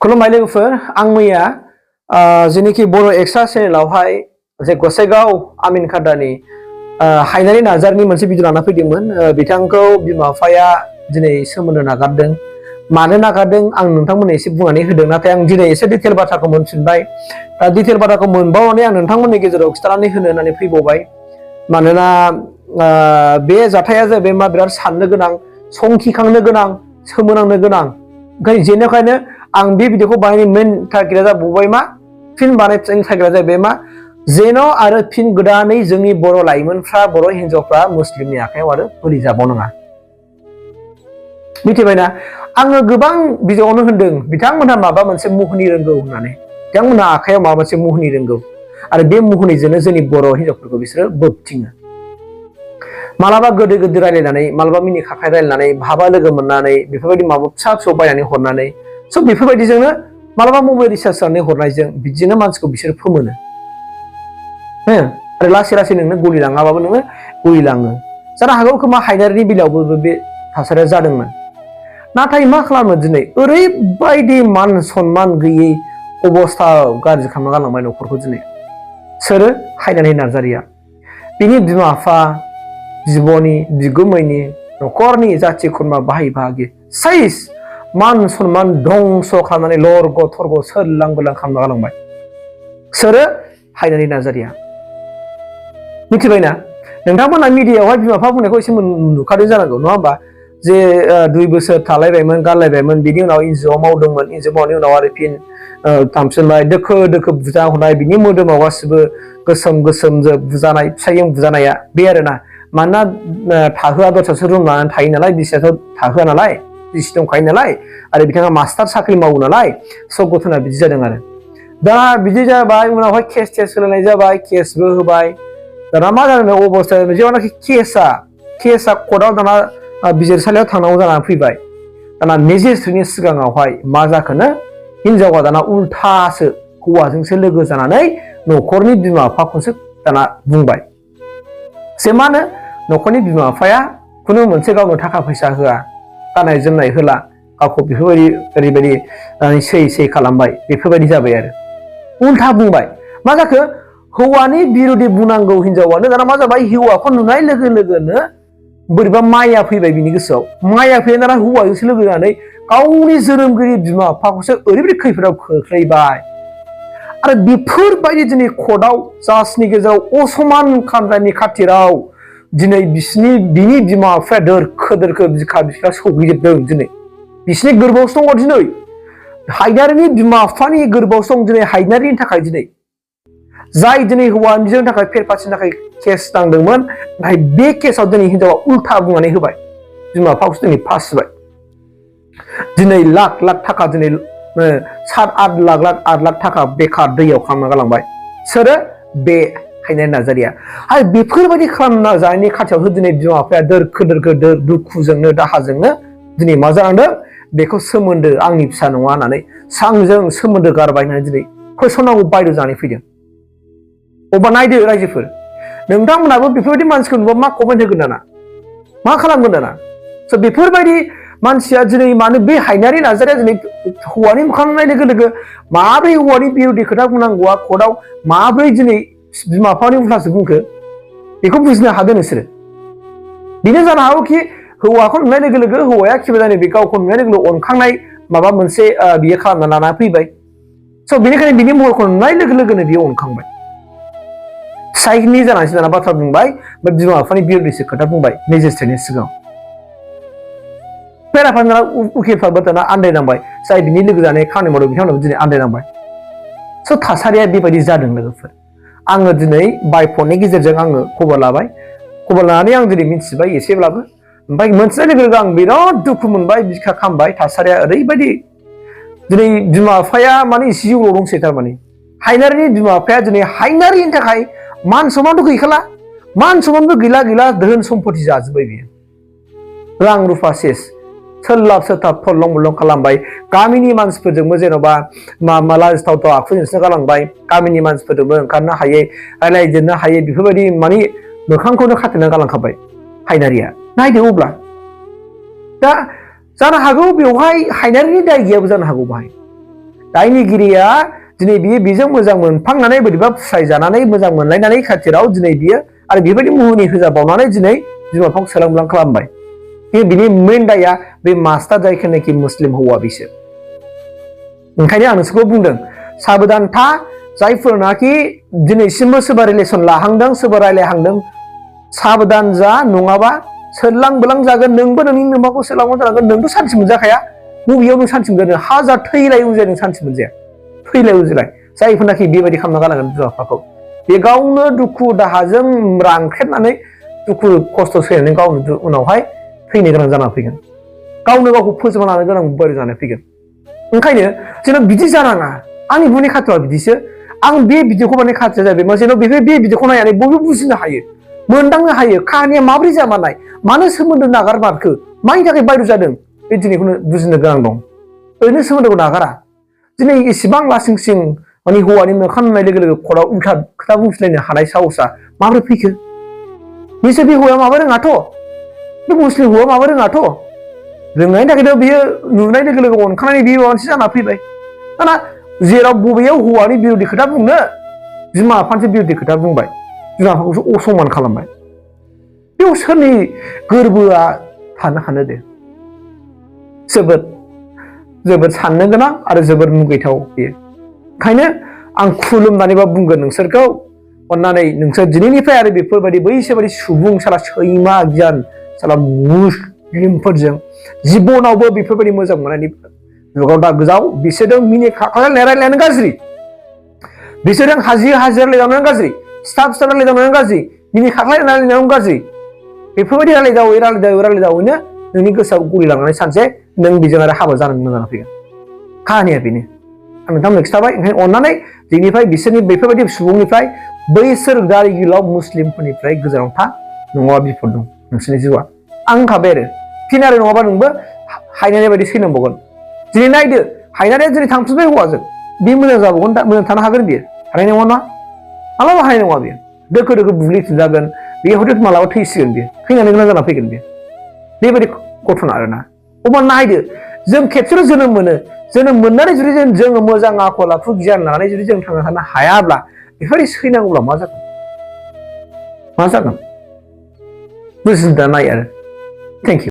खुलुमबाय लोगोफोर आं मैया जेनेखि बर' एक्सट्रा चेनेलावहाय जे गसाइगाव आमिन खादानि हायनारि नार्जारिनि मोनसे भिडिअ लाना फैदोंमोन। बिथांखौ बिमा बिफाया दिनै सोमोन्दो नागारदों। मानो नागारदों आं नोंथांमोननो एसे बुंनानै होदों, नाथाय आं दिनै एसे डिटेल बाथ्राखौ मोनफिनबाय। दा डिटेल बाथ्राखौ मोनबावनानै आं नोंथांमोननि गेजेराव खिथानानै होनो होननानै फैबावबाय। मानोना बे जाथाया जाहैबाय मा बिराद साननो गोनां, संखिखांनो गोनां, सोमोनांनो गोनां। जेनिखायनो आं बे भिडिअखौ बानायनायनि मेन टारगेटआ जाबाय मा, फिन बानायनायनि टारगेटआ जाहैबाय मा, जेन' आरो फिन गोदानै जोंनि बर' लाइमोनफ्रा, बर' हिन्जावफ्रा मुस्लिमनि आखायाव आरो बोलि जाबावनाङा। मिथिबायना? आङो गोबां भिडिअआवनो होनदों बिथांमोनहा माबा मोनसे मुहुनि रोंगौ होननानै। बिथांमोनहा आखायाव माबा मोनसे मुहुनि रोंगौ आरो बे मुहुनिजोंनो जोंनि बर' हिन्जावफोरखौ बिसोरो बोबथिङो। मालाबा गोदै गोदै रायलायनानै, मालाबा मिनि खाखाय रायलायनानै, भाबा लोगो मोननानै, बेफोरबायदि माबा फिसा फिसौ बायनानै हरनानै, स' बेफोरबायदिजोंनो मालाबा मबाइल रिसार्ज होनानै हरनायजों बिदिनो मानसिखौ बिसोर फोमोनो। आरो लासै लासै नोंनो गलि लाङाबाबो नोङो गलि लाङो। जानो हागौ खोमा हायनारिनि बेलायावबो बे थासारिया जादोंमोन। नाथाय मा खालामो दिनै ओरैबायदि मान सनमान गैयै अबस्था गाज्रि खालामना गालांबाय न'खरखौ दिनै। सोरो? हायनारि नार्जारिया। बिनि बिमा बिफा, जिब'नि, बिगुमैनि, न'खरनि जाथि खुरमा, बाहाय बाहागि साइज मान सनमान धंस' खालामनानै लरग' थरग' सोरलां बोरलां खालामना गालांबाय। सोरो? हायनारि नार्जारिया। मिथिबायना? नोंथांमोना मिडियायावहाय बिमा बिफा बुंनायखौ एसे नुखादों जानांगौ, नङा होमबा? जे 2 बोसोर थालायबायमोन, गारलायबायमोन, बिनि उनाव एनजिअ'आव मावदोंमोन, एनजिअ' मावनायनि उनाव आरो फिन थांफिनबाय, दोखो दोखो बुजा हरनाय, बिनि मोदोमाव गासिबो गोसोम गोसोमजों बुजानाय, फिसायजों बुजानाया बे आरोना। मानोना थाहोआ दस्रासो रुम लानानै थायो नालाय, बिसियाथ' थाहोआ नालाय, बिसि दंखायो नालाय, आरो बिथाङा मास्टार साख्रि मावो नालाय, सब गथ'ना बिदि जादों आरो। दा बिदि जाबाय, उनावहाय केस टेस होलायनाय जाबाय, केसबो होबाय। दाना मा जादों अबस्थाया, जेब्लानाखि केसआ कर्टआव दाना बिजिरसालियाव थांनांगौ जानानै फैबाय। दाना मेजिस्ट्रेटनि सिगाङावहाय मा जाखोनो, हिनजावा दाना उल्थासो हौवाजोंसो लोगो जानानै न'खरनि बिमा बिफाखौसो दाना बुंबाय। जे मा होनो, न'खरनि बिमा बिफाया खुनु मोनसे गावनो थाखा फैसा होआ, गाननाय जोमनाय होला, गावखौ बेफोरबायदि ओरैबायदि सै खालामबाय, बेफोरबायदि जाबाय आरो। उल्था बुंबाय। मा जाखो, हौवानि बिरुदि बुंनांगौ हिनजावानो दाना मा जाबाय, हौवाखौ नुनाय लोगो लोगोनो बोरैबा माया फैबाय बिनि गोसोआव। माया फैनानै दाना हौवाजोंसो लोगो जानानै गावनि जोनोमगिरि बिमा बिफाखौसो ओरैबायदि खैफोदाव खोख्लैबाय। आरो बेफोरबायदि दिनै कर्टआव जाजनि गेजेराव असमान खालामनायनि खाथिराव दिनै बिनि बिमा बिफाया दोरखो दोरखो बिखा बिखा सौग्रिजोबदों दिनै। बिसिनि गोरबोआवसो दङ दिनै। हायनारिनि बिमा बिफानि गोरबोआवसो दं दिनै हायनारिनि थाखाय दिनै। जाय दिनै हौवानिजों थाखाय फेरफाथिनि थाखाय केस नांदोंमोन, नाथाय बे केसआव दिनै हिनजावा उल्था बुंनानै होबाय। बिमा बिफाखौसो दिनै फासिबाय। दिनै लाख लाख थाखा, दिनै 7-8 लाख थाखा बेखार दैयाव खालामना गालांबाय। सोरो? बे हायनारि नार्जारिया। आरो बेफोरबायदि खालामना जानायनि खाथियावसो दिनै बिमा बिफाया दोरखो दोरखो दुखुजोंनो दाहाजोंनो दिनै मा जालांदों, बेखौ सोमोन्दो आंनि फिसा नङा होननानै सांजों सोमोन्दो गारबाय होननानै दिनै फोसावनांगौ बायद' जानानै फैदों। अब्ला नायदो रायजोफोर, नोंथांमोनाबो बेफोरबायदि मानसिखौ नुबा मा कमेन्ट होगोन दाना? मा खालामगोन दाना? स' बेफोरबायदि मानसिया दिनै मानो बे हायनारि नार्जारिया दिनै हौवानि मोखां नुनाय लोगो लोगो माब्रै हौवानि बिरुदि खोथा बुंनांगौआ कर्टआव माब्रै दिनै बिमा बिफानि उल्थासो बुंखो, बेखौ बुजिनो हादों नोंसोरो? बेनो जानो हागौ कि हौवाखौ नुनाय लोगो लोगो हौवाया खिबा जानो, बे गावखौ नुनाय लोगो लोगो अनखांनाय माबा मोनसे बियो खालामना लाना फैबाय। स' बेनिखायनो बिनि महरखौ नुनाय लोगो लोगोनो बियो अनखांबाय। फिसायनि जानानैसो दाना बाथ्रा बुंबाय, बिमा बिफानि बिरुदिसो खोथा बुंबाय मेजिस्ट्रेटनि सिगाङाव। बेराफारसेना उकिलफ्राबो दाना आन्दायनांबाय, जाय बिनि लोगो जानाय खामानि मावदों बिथांमोनाबो दिनै आन्दायनांबाय। स' थासारिया बेबायदि जादों लोगोफोर। आङो दिनै बाय फननि गेजेरजों आङो खबर लाबाय। खबर लानानै आं दिनै मिथिबाय एसेब्लाबो। ओमफ्राय मोनथिनाय लोगो लोगो आं बिराद दुखु मोनबाय, बिखा खामबाय। थासारिया ओरैबायदि दिनै बिमा बिफाया माने जिउल' दंसै थारमाने। हायनारिनि बिमा बिफाया दिनै हायनारिनि थाखाय मान सनमानथ' गैखाला, मान सनमानबो गैला, धोन सम्पति जाजोब्बाय बियो। रां रुफा सेस, सोरलाब सोरथाब थरलं मरलं खालामबाय। गामिनि मानसिफोरजोंबो जेन'बा लाजिथावथाव आखु दिन्थिना गालांबाय। गामिनि मानसिफोरजोंबो ओंखारनो हायै, रायज्लायजेननो हायै, बेफोरबायदि माने मोखांखौनो खाथेना गालांखाबाय हायनारिया। नायदो अब्ला। दा जानो हागौ बेवहाय हायनारिनि दाय गैयाबो जानो हागौ बाहाय। दायनिगिरिया दिनै बियो बेजों मोजां मोनफ्लांनानै बोरैबा फुस्लायजानानै मोजां मोनलायनानै खाथिराव दिनै बियो आरो बेबायदि मुहुनि होजाबावनानै दिनै बिमा बिफाखौ सोलांब्लां खालामबाय बिनि मेन दाया बे मास्टार जायखौनाखि मुस्लिम हौवा बिसोर ओंखायनो आं नोंसोरखौ बुंदों साबधान था जायफोरनाखि दिनैसिमबो सोरबा रिलेसन लाहांदों सोरबा रायलायहांदों साबधान जा नङाबा सोरलां बोलां जागोन नोंबो नोंनि नोंमाखौ सोलांबाय जागोन नोंथ' सानसे मोनजाखाया बबेयाव नों सानसे मोनजादों हाजार थैलाय उजाय नों सानसे मोनजाया थैलाय उजिलाय जायफोरनाखि बेबायदि खालामना गालांगोन बिमा बिफाखौ बे गावनो दुखु दाहाजों रानख्रेबनानै दुखु खस्थ' सैनानै गावनो उनावहाय थैनो गोनां जाना फैगोन गावनो गावखौ फोजोबना लानो गोनां बोरै जाना फैगोन ओंखायनो जेन' बिदि जानाङा आंनि बुंनाय खाथिया बिदिसो आं बे भिडिअखौ माने खाथिया जाबाय जेन' बे भिडिअखौ नायनानै बयबो बुजिनो हायो मोनदांनो हायो काहानिया माबोरै जामारनाय मानो सोमोन्दो नागारमारखो मानि थाखाय बायद' जादों बे दिनैखौनो बुजिनो गोनां दं ओरैनो सोमोन्दोखौ नागारा दिनै इसेबां लासिं सिं माने हौवानि मोखां नुनाय लोगो लोगो खराव उल्था खोथा बुंस्लायनो हानाय साहसआ माबोरै फैखो बिसोर बे हौवाया माबा रोङाथ' बे मुस्लिम हौवा माबा रोङाथ' रोंनायनि थाखायथ' बियो नुनाय लोगो लोगो अनखानानै बियो माबा मोनसे जाना फैबाय दाना जेराव बबेयाव हौवानि बिरोधि खोथा बुंनो बिमा बिफानिसो बिरोधि खोथा बुंबाय बिमा बिफाखौसो असमान खालामबाय बेयाव सोरनि गोरबोआ थानो हानो दे जोबोद जोबोद साननो गोनां आरो जोबोद मुगैथाव बेयो ओंखायनो आं खुलुमनानैबा बुंगोन नोंसोरखौ अन्नानै नोंसोर दिनैनिफ्राय आरो बेफोरबायदि बैसोरबायदि सुबुं साला सैमा गियान साला मुस्लिमफोरजों जिबनावबो बेफोरबायदि मोजां मोननायनि जुगाव दा गोजाव बिसोरजों मिनि खाख्लायनाय रायलायानो गाज्रि बिसोरजों हाजिरा रायलायनायानो गाज्रि स्टाफ रायलायनायानो गाज्रि मिनि खाख्लायनाय रायलायनायानो गाज्रि बेफोरबायदि रायलायदावैनो नोंनि गोसोआव गलिलांनानै सानसे नों बेजों आरो हाबा जानो गोनां जाना फैगोन काहानिया बेनो आं नोंथांमोननो खिथाबाय ओंखायनो अन्नानै जोंनिफ्राय बिसोरनि बेफोरबायदि सुबुंनिफ्राय बैसोर दारि गिलाव मुस्लिमफोरनिफ्राय गोजानाव था नङाबा बिपद दं नोंसोरनि जिउआ आं होनखाबाय आरो फिन आरो नङाबा नोंबो हायनानै बायदि सैनांबावगोन दिनै नायदो हायनारिया दिनै थांफिनबाय हौवाजों बे मोजां जाबावगोन मोजां थानो हागोन बियो हानाय नङा ना मालाबा हानाय नङा बियो दोखो दोखो बुग्लिफिनजागोन बे हयथ' मालाबा थैसिगोन बियो थैनानै गोनां जाना फैगोन बियो बेबायदि घटना आरोना अब्ला नायदो जों खेबसेल' जोनोम मोनो जोनोम मोननानै जुदि जोङो मोजां आखल आखु गियान लानानै जुदि जों थांना थानो हायाब्ला बेफोरबायदि सैनांगौब्ला मा जागोन बुजिदा नाय आरो थेंक इउ